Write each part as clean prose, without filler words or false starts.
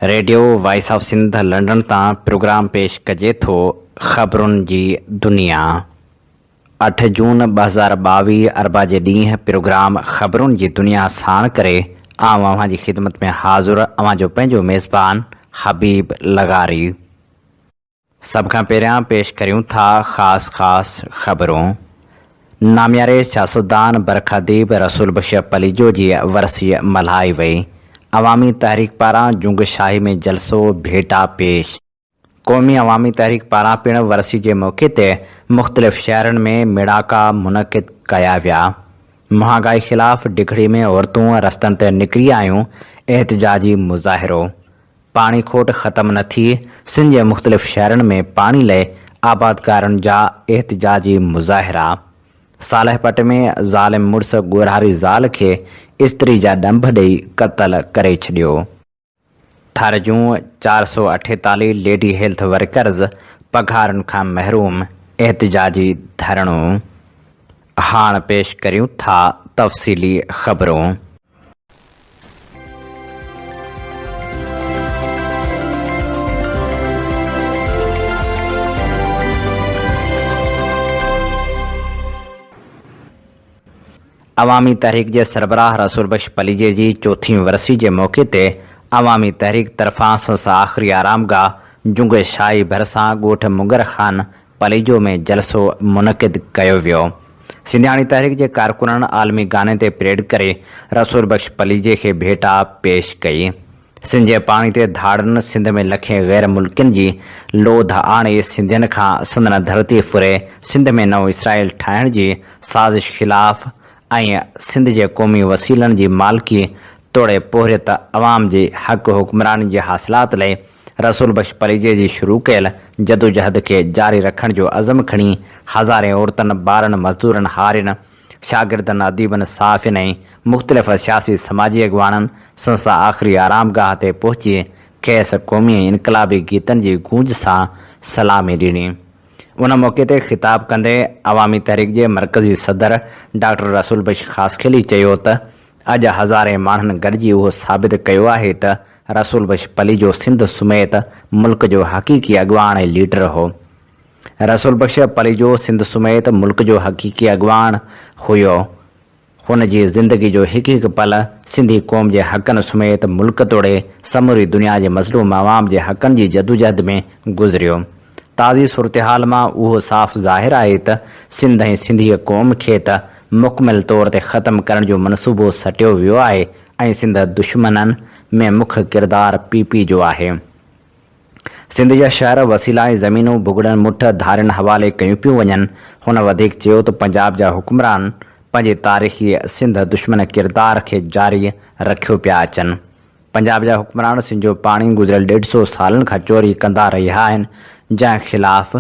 Radio voice of Sindh London تان programme پيش ڪجي ٿو خبرن جي دنيا. اٺ جون 2022 اربع جي ڏينهن پروگرام خبرن جي دنيا ساڻ ڪري آئون اوهان جي خدمت ۾ حاضر اوهان جو پنهنجو ميزبان حبيب لغاري. سڀ کان پهريان پيش ڪريون ٿا خاص خاص خبرون. نامياري سياستدان برک اديب رسول بخش پليجو جي ورسي ملهائي وئي. عوامي تحريڪ پاران جنگ شاهي ۾ جلسو، ڀيٽا پيش. قومي عوامي تحريڪ پاران پڻ ورسي جي موقعي تي مختلف شهرن ۾ ميڙاڪا منعقد ڪيا ويا. مهانگائي خلاف ڊگهڙي ۾ عورتون رستن تي نڪري آيون، احتجاجي مظاهرو. پاڻي کوٽ ختم نه ٿي، سنڌ جي مختلف شهرن ۾ پاڻي لئه آبادگارن جا احتجاجي مظاهرا، صالح پٽ ۾ ظالم مڙس ڳورهاري زال کي استري جا ڏنڀ ڏئي قتل ڪري ڇڏيو. ٿر جون 448 ليڊي هيلٿ ورڪرز پگهارن کان محروم، احتجاجي ڌرڻو. هاڻ پيش ڪريون ٿا تفصيلي خبرون. عوامي تحريڪ جي سربراهه رسول بخش پليجي جي چوٿين ورسي جي موقعي تي عوامي تحريڪ طرفان سندس آخري آرامگاهه جنگ شاهي ڀرسان ڳوٺ مڱر خان پليجو ۾ جلسو منعقد ڪيو ويو. سنڌياڻي تحريڪ جي ڪارڪنن عالمي گاني تي پريڊ ڪري رسول بخش پليجي کي ڀيٽا پيش ڪئي. سنڌ جي پاڻي تي ڌاڙن سنڌ ۾ لکين غير ملڪين جي لوڌ آڻي سنڌين کان سندن ڌرتي ڦري سنڌ ۾ نئون اسرائيل ٺاهڻ جي سازش خلاف ۽ سنڌ جي قومي وسيلن جي مالڪي توڙي پورهيت عوام جي حق حڪمراني جي حاصلات لئي رسول بخش پليجي جي شروع ڪيل جدوجهد کي جاري رکڻ جو عزم کڻي هزارين عورتن، ٻارن، مزدورن، هارين، شاگردن، اديبن، صحافين ۽ مختلف سياسي سماجي اڳواڻن سندس آخري آرامگاهه تي پهچي کيس قومي ۽ انقلابي گيتن جي گونج سان سلامي ڏني. ان موقعي تي خطاب ڪندي عوامي تحريڪ جي مرڪزي صدر ڊاڪٽر رسول بخش خاصخيلي چيو ته اڄ هزارين ماڻهن گڏجي اهو ثابت ڪيو آهي ته رسول بخش پليجو سنڌ سميت ملڪ جو حقيقي اڳواڻ ۽ ليڊر هو. رسول بخش پليجو سنڌ سميت ملڪ جو حقيقي اڳواڻ هيو. هن جي زندگي جو هڪ هڪ پل سنڌي قوم جي حقن سميت ملڪ توڙي سموري دنيا جي مظلوم عوام جي حقن جي جدوجهد ۾ گذريو. تازي صورتحال مان اهو صاف ظاهر آهي ته سنڌ ۽ سنڌي قوم کي ته مڪمل طور تي ختم ڪرڻ جو منصوبو سٽيو ويو آهي ۽ سنڌ دشمنن ۾ مک ڪردار پي پي جو آهي. سنڌ جا شهر، وسيلا ۽ زمينون ڀڳڙن مٺ ڌارين حوالي ڪيون پيون وڃن. هن وڌيڪ چيو ته پنجاب جا حڪمران پنهنجي تاريخي سنڌ دشمن ڪردار کي جاري رکيو پيا اچن. پنجاب جا حڪمران سنڌ جو پاڻي گذريل ڏيڍ سو سالن کان چوري ڪندا رهيا آهن، جنهن خلاف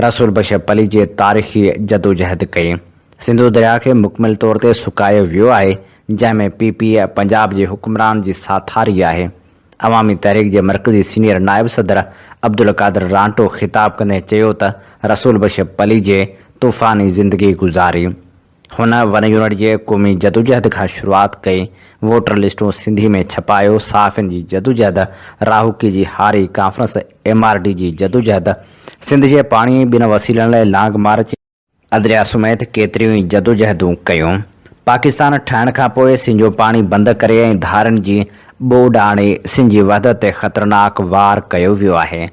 رسول بخش پليجي تاريخي جدوجهد ڪئي. سنڌو درياء کي مڪمل طور تي سڪايو ويو آهي، جنهن ۾ پي پي پنجاب جي حڪمران جي ساٿاري آهي. عوامي تحريڪ جي مرڪزي سينيئر نائب صدر عبدالقادر رانٽو خطاب ڪندي چيو ته رسول بخش پليجي طوفاني زندگي گذاري. هن ون يونٽ جي قومي جدوجهد کان شروعات ڪئي، ووٽر لسٽون سنڌي ۾ ڇپايو، صحافين جي جدوجهد، راهوڪي جي هاري ڪانفرنس، ايم آر ڊي جي جدوجهد، سنڌ جي پاڻي ۽ ٻين وسيلن لاء لانگ مارچ، ادريا سميت ڪيتريون ئي جدوجهدون ڪيون. پاڪستان ٺهڻ کان پوء سنڌ جو پاڻي بند ڪري ۽ ڌارين جي ٻوڏ آڻي سنڌ جي وحدت تي خطرناڪ وار ڪيو ويو آهي.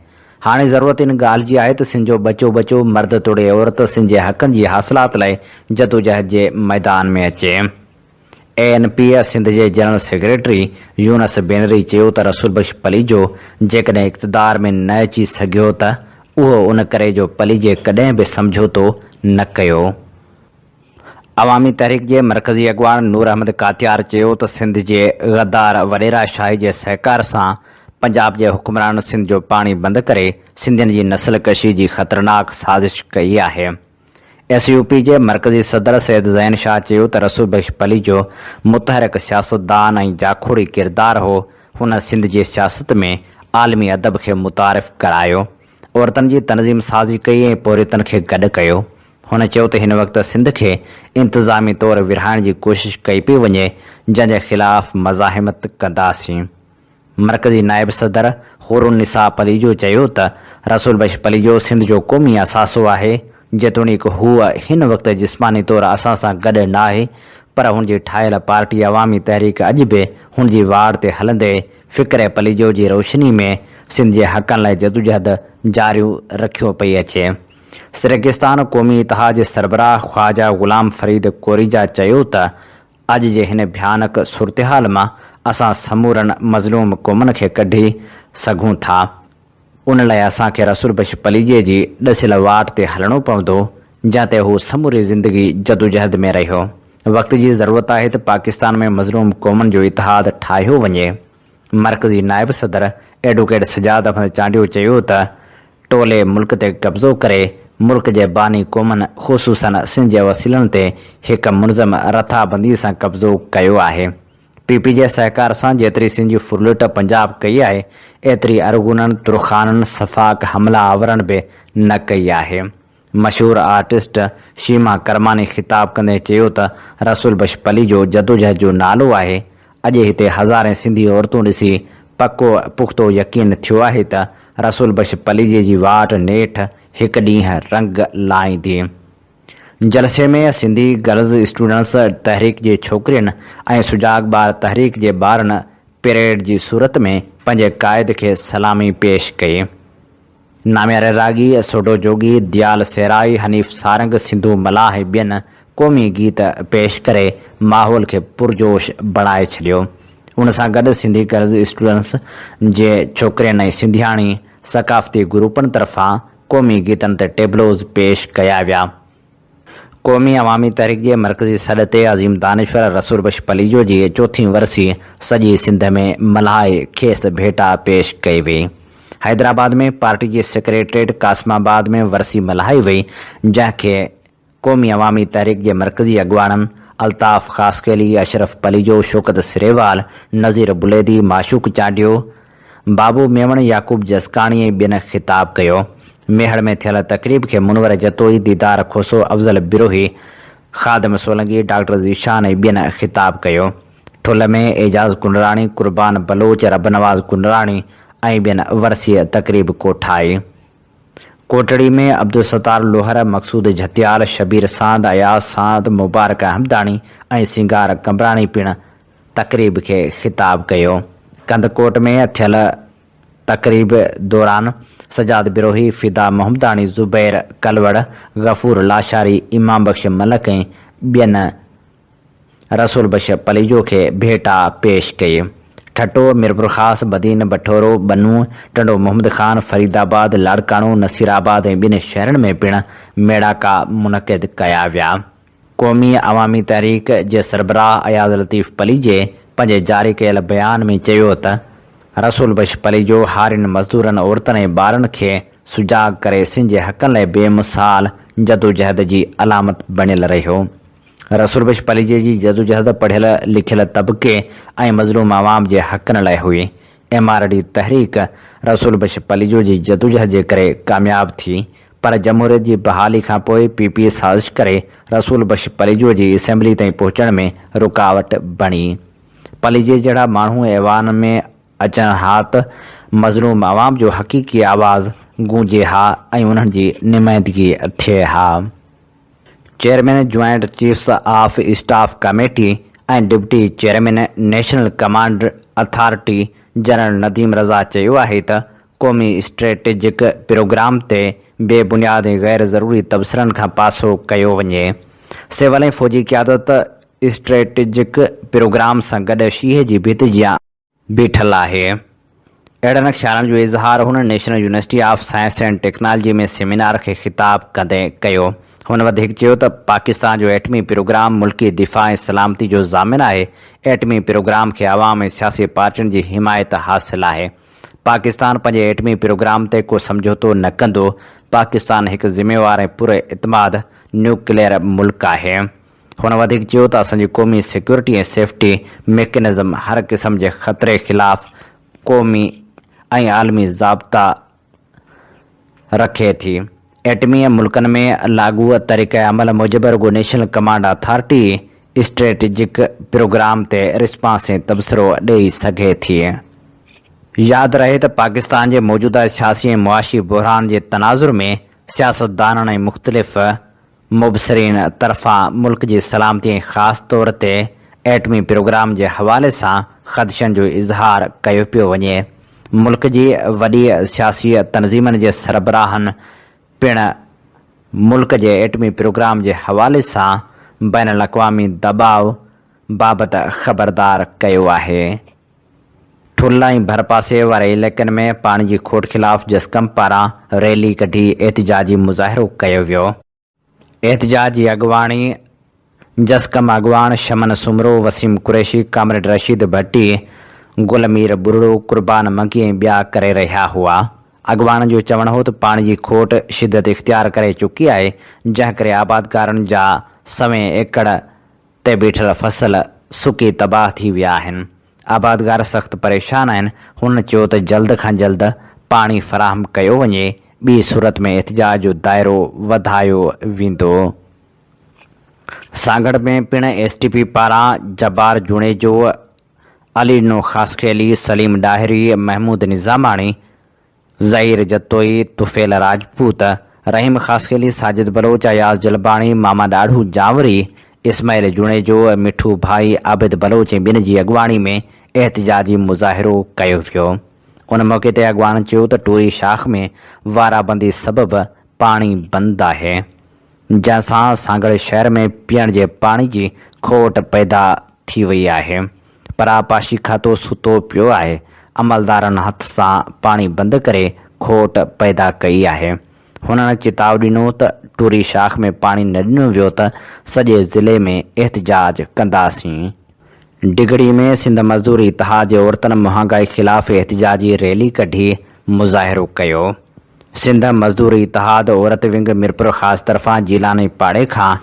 هاڻي ضرورت ان ڳالهه جي آهي ته سنڌ جو ٻچو ٻچو، مرد توڙي عورت، سنڌ جي حقن جي حاصلات لاء جدوجهد جي ميدان ۾ اچي. اي اين پي سنڌ جي جنرل سيڪريٽري يونس بينري چيو ته رسول بخش پليجو جيڪڏهن اقتدار ۾ نه اچي سگهيو ته اهو ان ڪري جو پليجي ڪڏهن به سمجهوتو نه ڪيو. عوامي تحريڪ جي مرڪزي اڳواڻ نور احمد ڪاتيار چيو ته سنڌ جي غدار وڏيرا شاهي جي سهڪار سان پنجاب جي حڪمرانن سنڌ جو پاڻي بند ڪري سنڌين جي نسل ڪشي جي خطرناڪ سازش ڪئي آهي. ايس يو پي جي مرڪزي صدر سيد زين شاهه چيو ته رسول بخش پليجو متحرڪ سياستدان ۽ جاکوڙي ڪردار هو، هن سنڌ جي سياست ۾ عالمي ادب کي متعارف ڪرايو، عورتن جي تنظيم سازي ڪئي ۽ پورهيتن کي گڏ ڪيو. هن چيو ته هن وقت سنڌ کي انتظامي طور ورهائڻ جي ڪوشش ڪئي پئي وڃي، جنهن جي خلاف مزاحمت ڪنداسين. مرڪزي نائب صدر حورالنساء پليجو چيو ته رسول بخش پليجو سنڌ جو قومي اثاثو آهي، جيتوڻيڪ هو هن وقت جسماني طور اسان سان گڏ ناهي پر هن جي ٺاهيل پارٽي عوامي تحريڪ اڄ به هن جي واڙ تي هلندي فڪر پليجو جي روشني ۾ سنڌ جي حقن لاء جدوجهد جاري رکيو پئي اچي. سرڪستان قومي اتحاد جي سربراهه خواجه غلام فريد ڪوريجا چيو ته اڄ جي هن ڀيانڪ صورتحال مان اسان سمورن مظلوم قومن کي ڪڍي سگهون ٿا، ان لاء اسان کي رسول بخش پليجي جي ڏسيل واٽ تي هلڻو پوندو، جنهن تي هو سموري زندگي جدوجهد ۾ رهيو. وقت جي ضرورت آهي ته پاڪستان ۾ مظلوم قومن جو اتحاد ٺاهيو وڃي. مرڪزي نائب صدر ايڊووڪيٽ سجاد احمد چانڊيو چيو ته ٽولي ملڪ تي قبضو ڪري ملڪ جي باني قومن خصوصاً سنڌ جي وسيلن تي هڪ منظم رٿابندي سان قبضو ڪيو آهي. پي پي جي سهڪار سان جيتري سنڌ جي ڦرلٽ پنجاب ڪئي آهي ايتري ارغونن، ترخانن، سفاڪ حمله آورن به نه ڪئي آهي. مشهور آرٽسٽ شيما ڪرماني خطاب ڪندي چيو ته رسول بخش پليجو جدوجهد جو نالو آهي، اڄ هتي هزارين سنڌي عورتون ڏسي پڪو پختو يقين ٿيو آهي ته رسول بخش پليجي جي واٽ نيٺ هڪ ڏينهن رنگ لائيندي. جلسي ۾ سنڌي گرلز اسٽوڊنٽس تحريڪ جي ڇوڪرين ۽ سجاڳ ٻار تحريڪ جي ٻارن پريڊ جي صورت ۾ پنهنجي قائد کي سلامي پيش ڪئي. نامياري راڳي سوڍو جوڳي، ديال سيرائي، حنيف سارنگ، سنڌو ملاح ۽ ٻين قومي گيت پيش ڪري ماحول کي پرجوش بڻائي ڇڏيو. ان سان گڏ سنڌي گرلز اسٽوڊنٽس جي ڇوڪرين ۽ سنڌياڻي ثقافتي گروپن طرفان قومي گيتن تي ٽيبلوز پيش ڪيا ويا. قومي عوامي تحريڪ جي مرڪزي سڏ تي عظيم دانشور رسول بخش پليجو جي چوٿين ورسي سڄي سنڌ ۾ ملهائي کيس ڀيٽا پيش ڪئي وئي. حيدرآباد ۾ پارٽي جي سيڪريٽريٽ قاسم آباد ۾ ورسي ملهائي وئي جنهن کي قومي عوامي تحريڪ جي مرڪزي اڳواڻن الطاف خاصخيلي، اشرف پليجو، شوڪت سريوال، نذير بليدي، معشوق چانڊيو، بابو ميمڻ، يعقوب جسڪاڻي ۽ ٻين خطاب ڪيو. ميهڙ ۾ ٿيل تقريب کي منور جتوئي، ديدار کوسو، افضل بروهي، خادم سولنگي، ڊاڪٽر ذيشان ۽ ٻين خطاب ڪيو. ٺل ۾ اعجاز ڪنراڻي، قربان بلوچ، ربنواز ڪنراڻي ۽ ٻين ورسي تقريب ڪوٺائي. ڪوٽڙي ۾ عبدالستار لوهر، مقصود جھتيال، شبير ساند، اياز ساند، مبارڪ احمداڻي ۽ سينگار قمبراڻي پڻ تقريب کي خطاب ڪيو. ڪنڌڪوٽ ۾ ٿيل تقريب دوران سجاد بروهي، فدا محمداڻي، زبير ڪلوڙ، غفور لاشاري، امام بخش ملڪ ۽ ٻين رسول بخش پليجو کي ڀيٽا پيش ڪئي. ٺٽو، ميرپورخاص، بدين، بٺورو، ٻنون، ٽنڊو محمد خان، فريد آباد، لاڙڪاڻو، نصير آباد ۽ ٻين شهرن ۾ پڻ ميڙاڪا منعقد ڪيا ويا. قومي عوامي تحريڪ جي سربراهه اياز لطيف پليجي پنهنجي جاري ڪيل بيان ۾ چيو ته رسول بخش پليجو هارين، مزدورن، عورتن ۽ ٻارن کي سجاڳ ڪري سنڌ جي حقن لاء بي مثال جدوجهد جي علامت بڻيل رهيو. رسول بخش پليجي جي جدوجهد پڙهيل لکيل طبقي ۽ مظلوم عوام جي حقن لاء هئي. ايم آر ڊي تحريڪ رسول بخش پليجو جي جدوجهد جي ڪري ڪامياب ٿي پر جمهوريت جي بحالي کانپوء پي پي سازش ڪري رسول بخش پليجو جي اسيمبلي تائين پهچڻ ۾ رڪاوٽ بڻي. پليجي جهڙا ماڻهو ايوان ۾ اچن ها ته مظلوم عوام جو حقيقي آواز گونجي ها ۽ انهن جي نمائندگي ٿئي ها. Chairman joint chiefs of staff committee ۽ deputy chairman national command authority general Nadeem Raza چيو آهي ته قومي اسٽريٽجڪ پروگرام تي بي بنياد ۽ غير ضروري تبصرن کان پاسو ڪيو وڃي، سول ۽ فوجي قيادت اسٽريٽجڪ پروگرام سان گڏ شيهي جي ڀت جيان بيٺل آهي. اهڙن خيالن جو اظهار هن national university of science and technology ۾ seminar کي خطاب ڪندي ڪيو. هن وڌيڪ چيو ته پاڪستان جو ايٽمي پروگرام ملڪي دفاع ۽ سلامتي جو ضامن آهي، ايٽمي پروگرام کي عوام ۽ سياسي پارٽين جي حمايت حاصل آهي. پاڪستان پنهنجي ايٽمي پروگرام تي ڪو سمجهوتو نه ڪندو، پاڪستان هڪ ذميوار ۽ پر اعتماد نيوڪليئر ملڪ آهي. هن وڌيڪ چيو ته اسان جي قومي سيڪيورٽي ۽ سيفٽي ميڪنزم هر قسم جي خطري خلاف قومي ۽ عالمي ضابطا رکي ٿي. ايٽمي ملڪن ۾ لاڳو طريقه عمل موجب رڳو نيشنل ڪمانڊ اٿارٽي ئي اسٽريٽجڪ پروگرام تي رسپانس ۽ تبصرو ڏئي سگهي ٿي. ياد رهي ته پاڪستان جي موجوده سياسي ۽ معاشي بحران جي تناظر ۾ سياستدانن ۽ مختلف مبصرين طرفان ملڪ جي سلامتي ۽ خاص طور تي ايٽمي پروگرام جي حوالي سان خدشن جو اظهار ڪيو پيو وڃي. ملڪ جي وڏي سياسي تنظيمن جي سربراهن پڻ ملڪ جي ايٽمي پروگرام جي حوالي سان بين الاقوامي دٻاء بابت خبردار ڪيو آهي. ٺل ۽ ڀرپاسي واري علائقن ۾ پاڻي جي کوٽ خلاف جسقم پاران ريلي ڪڍي احتجاجي مظاهرو ڪيو ويو. احتجاج جي اڳواڻي جسقم اڳواڻ شمن سومرو، وسيم قريشي، ڪامريڊ رشيد ڀٽي، گل مير ٻرڙو، قربان منگي ۽ ٻيا ڪري رهيا هئا. اڳواڻن جو چوڻ هو ته پاڻي جي کوٽ شدت اختيار ڪري چڪي آهي، جنهن ڪري آبادگارن جا سوين ايڪڙ تي بيٺل فصل سڪي تباهه ٿي ويا آهن، آبادگار سخت پريشان آهن، هن چيو ته جلد کان جلد پاڻي فراهم ڪيو وڃي، ٻي صورت ۾ احتجاج جو دائرو وڌايو ويندو. سانگهڙ ۾ پڻ ايس ٽي پي پاران جبار جوڻيجو، علي ڏنو خاصخيلي، سليم ڏاهري، محمود نظاماڻي، ظهير جتوئي، طفيل راجپوت، رحيم خاصخيلي، ساجد بلوچ، اياز جلباڻي، ماما ڏاڙهو جانوري، اسماعيل جوڻيجو، مٺو ڀائي، عابد بلوچ ۽ ٻين جي اڳواڻي ۾ احتجاجي مظاهرو ڪيو ويو. ان موقعي تي اڳواڻن چيو ته ٽوري شاخ ۾ وارابندي سبب پاڻي بند آهي، جنهن سان سانگهڙ شهر ۾ پيئڻ جي پاڻي جي کوٽ پيدا ٿي وئي آهي پر آبپاشي کاتو ستو پيو آهي، عملدارن هٿ سان پاڻي بند ڪري کوٽ پيدا ڪئي آهي. هنن چتاء ڏنو ته ٽوري شاخ ۾ پاڻي نه ڏنو ويو ته سڄي ضلعي ۾ احتجاج ڪنداسين. ڊگهڙي ۾ سنڌ مزدور اتحاد جي عورتن مهانگائي خلاف احتجاجي ريلي ڪڍي مظاهرو ڪيو. سنڌ مزدور اتحاد عورت ونگ ميرپورخاص طرفان جيلاني پاڙي کان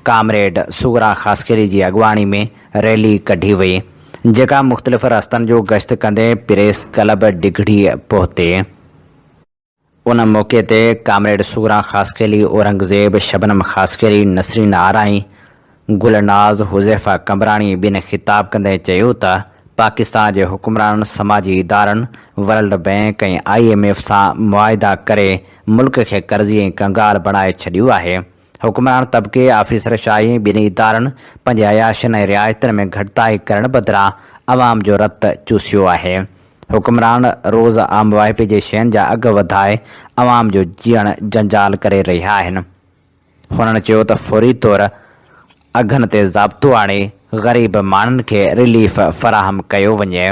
ڪامريڊ صغريٰ خاصخيلي جي اڳواڻي ۾ ريلي ڪڍي وئي، جيڪا مختلف رستن جو گشت ڪندي پريس ڪلب ڊگهڙي پهتي. ان موقعي تي ڪامريڊ صغريٰ خاصخيلي، اورنگزيب، شبنم خاصخيلي، نسرين آرائين، گل ناز، حذيفه قمبراڻي ۽ ٻين خطاب ڪندي چيو ته پاڪستان جي حڪمرانن سماجي ادارن، world bank ۽ I M F سان معاهدا ڪري ملڪ کي قرضي ۽ ڪنگال بڻائي ڇڏيو آهي. حڪمران طبقي، آفيسر شاهي ۽ ٻين ادارن پنهنجي عياشين ۽ رعايتن ۾ گهٽتائي ڪرڻ بدران عوام جو رت چوسيو آهي. حڪمران روز عام واهپي جي شين جا اگهه وڌائي عوام جو جيئڻ جنجال ڪري رهيا آهن. هنن چيو ته فوري طور اگهن تي ضابطو آڻي غريب ماڻهن کي رليف فراهم ڪيو وڃي.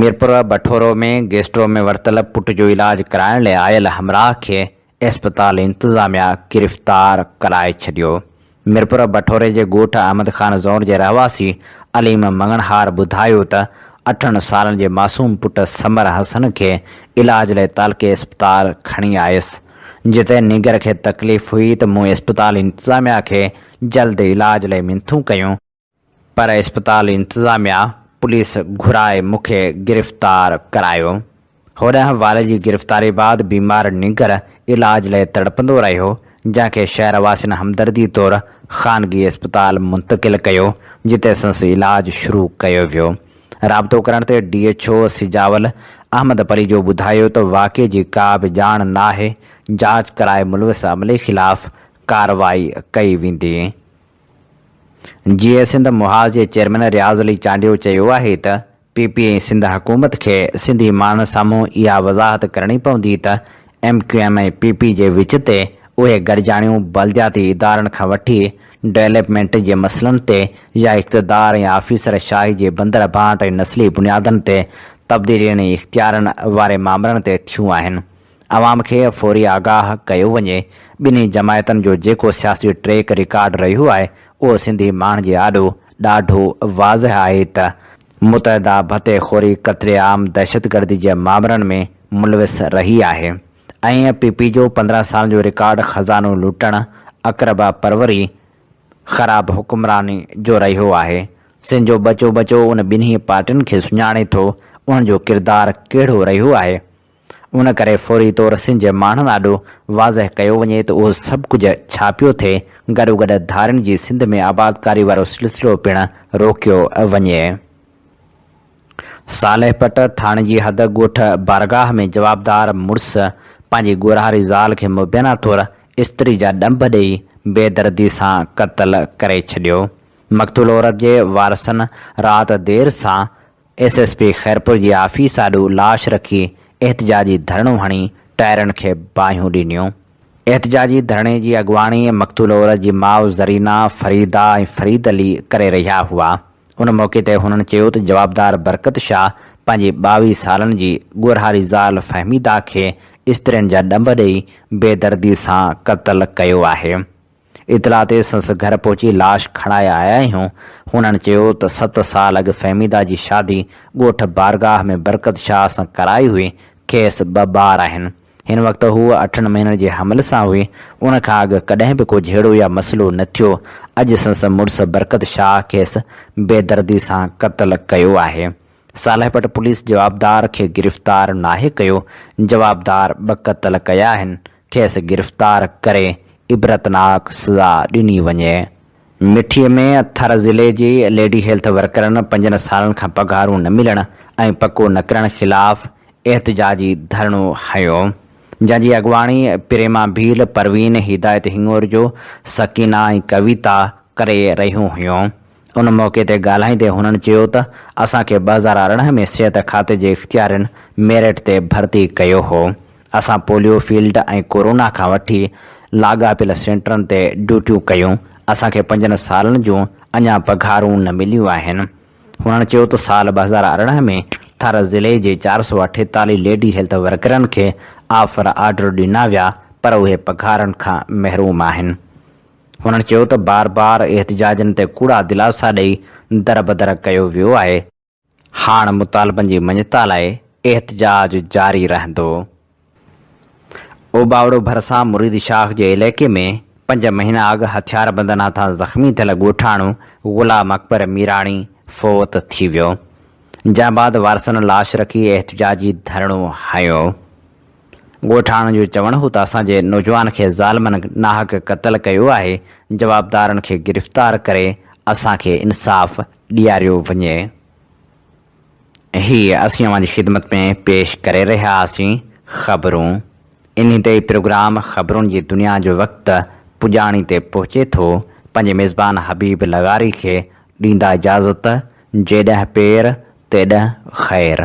ميرپور بٺورو ۾ گيسٽرو ۾ ورتل پٽ جو علاج ڪرائڻ لاء آيل همراهه کي اسپتال انتظاميا گرفتار ڪرائي ڇڏيو. ميرپور بٺوري جي ڳوٺ احمد خان زئور جي رهواسي عليم مڱڻهار ٻڌايو ته اٺن سالن جي معصوم پٽ ثمر حسن کي علاج لاء تعلقي اسپتال کڻي آيس جتي نينگر کي تڪليف هئي ته مون اسپتال انتظاميا کي جلد علاج لاء منٿون ڪيون پر اسپتال انتظاميا پوليس گهرائي مون کي گرفتار ڪرايو. هوڏانهن والد جي گرفتاري بعد بيمار نينگر علاج لاء تڙپندو رهيو، جنهن کي شهر واسين همدردي طور خانگي اسپتال منتقل ڪيو، جتي سندس علاج شروع ڪيو ويو. رابطو ڪرڻ تي D H O Sujawal Ahmed Palijo ٻڌايو ته واقعي جي ڪا به ڄاڻ ناهي، جاچ ڪرائي ملوث عملي خلاف ڪارروائي ڪئي ويندي. جيئي سنڌ محاذ جي چيئرمين رياض علي چانڊيو چيو آهي ته پي پي ۽ سنڌ حڪومت کي سنڌي ماڻهن سامهون اها وضاحت ڪرڻي پوندي ته M Q M ۽ P P جي وچ تي اهي گڏجاڻيون بلدياتي ادارن کان وٺي ڊولپمينٽ جي مسئلن تي يا اقتدار ۽ آفيسر شاهي جي بندر بانٽ ۽ نسلي بنيادن تي تبديلين ۽ اختيارن واري مامرن تي ٿيون آهن. عوام کي فوري آگاهه ڪيو وڃي، ٻنهي جماعتن جو جيڪو سياسي ٽريڪ رڪارڊ رهيو آهي اهو سنڌي ماڻهن جي آڏو ڏاڍو واضح آهي ته متحده ڀتي خوري، قتل عام، دهشتگردي جي مامرن ۾ ملوث رهي آهي ۽ پي پي جو 15 سالن جو رڪارڊ خزانو لٽڻ، اقربا پروري، خراب حڪمراني جو رهيو آهي، سنڌ جو ٻچو ٻچو ان ٻنهي پارٽين کي سڃاڻي ٿو، انهن جو ڪردار ڪهڙو رهيو آهي، ان ڪري فوري طور سنڌ جي ماڻهن آڏو واضح ڪيو وڃي ته اهو سڀ ڪجهه ڇا پيو ٿئي، گڏوگڏ ڌارين جي سنڌ ۾ آبادڪاري وارو سلسلو پڻ روڪيو وڃي. صالح پٽ ٿاڻي جي حد ڳوٺ بارگاهه ۾ جوابدار مڙس پنهنجي ڳورهاري زال کي مبينا طور استري جا ڏنڀ ڏئي بيدردي سان قتل ڪري ڇڏيو. مقتول عورت جي وارثن رات دير سان ايس ايس پي خيرپور جي آفيس آڏو لاش رکي احتجاجي ڌرڻو هڻي ٽائرن کي باهيون ڏنيون. احتجاجي ڌرڻي جي اڳواڻي مقتول عورت جي ماء زرينا، فريده ۽ فريد علي ڪري رهيا هئا. ان موقعي تي هنن چيو ته جوابدار برڪت شاهه پنهنجي 22 سالن جي ڳورهاري زال فهميده کي استرين جا ڏنڀ ڏئي بيدردي سان قتل ڪيو آهي. اطلاع تي سندس گهر پهچي لاش کڻائي آيا آهيون. هنن چيو ته ست سال اڳ فهميده جي شادي ڳوٺ بارگاهه ۾ برڪت شاهه سان ڪرائي هئي، کيس ٻه ٻار آهن. هن وقت هوء اٺن مهينن جي حمل سان هئي. ان کان اڳ ڪڏهن به ڪو جهيڙو يا مسئلو نه ٿيو. اڄ سندس مڙس برڪت شاهه کيس بيدردي سان قتل ڪيو آهي. صالح پٽ پوليس جوابدار کي گرفتار ناهي ڪيو. جوابدار ٻه قتل ڪيا آهن. کيس گرفتار ڪري عبرتناڪ سزا ڏني وڃي. مٺيء ۾ ٿر ضلعي جي ليڊي هيلٿ ورڪرن پنجن سالن کان پگهارون نه ملڻ ۽ پڪو نه ڪرڻ خلاف احتجاجي ڌرڻو هنيو، جنهن جي اڳواڻي پريما ڀيل، پروين، هدايت هڱورجو، سڪينا ۽ ڪويتا ڪري رهيون هيون. ان موقعي تي ڳالهائيندي هنن چيو ته اسان کي 2018 ۾ صحت کاتي جي اختيارين ميرٽ تي ڀرتي ڪيو هو، اسان پوليو فيلڊ ۽ ڪورونا کان وٺي لاڳاپيل سينٽرن تي ڊيوٽيون ڪيون، اسان کي پنجن سالن جون اڃا پگهارون نه مليون آهن. هنن چيو ته سال 2018 ۾ ٿر ضلعي جي 448 ليڊي هيلٿ ورڪرن کي آفر آرڊر ڏنا ويا پر اهي پگهارن کان محروم آهن. هنن چيو ته بار بار احتجاجن تي ڪوڙا دلاسا ڏئي دربدر ڪيو ويو آهي. هاڻ مطالبن جي مڃتا لاء احتجاج جاري رهندو. اوٻاوڙو ڀرسان مريد شاخ جي علائقي ۾ پنج مهينا اڳ هٿياربندن هٿان زخمي ٿيل ڳوٺاڻو غلام اڪبر ميراڻي فوت ٿي ويو، جنهن بعد وارثن لاش رکي احتجاجي ڌرڻو هنيو. ڳوٺاڻن جو چوڻ هو ته اسان جي نوجوان کي ظالمن ناحق قتل ڪيو آهي، جوابدارن کي گرفتار ڪري اسان کي انصاف ڏياريو وڃي. هي اسين اوهان جي خدمت ۾ پيش ڪري رهيا هئاسين خبرون. انهي تي ئي پروگرام خبرون جي دنيا جو وقت پڄاڻي تي پهچي ٿو. پنهنجي ميزبان حبيب لغاري کي ڏيندا اجازت جيڏهن پير تيڏهن خير.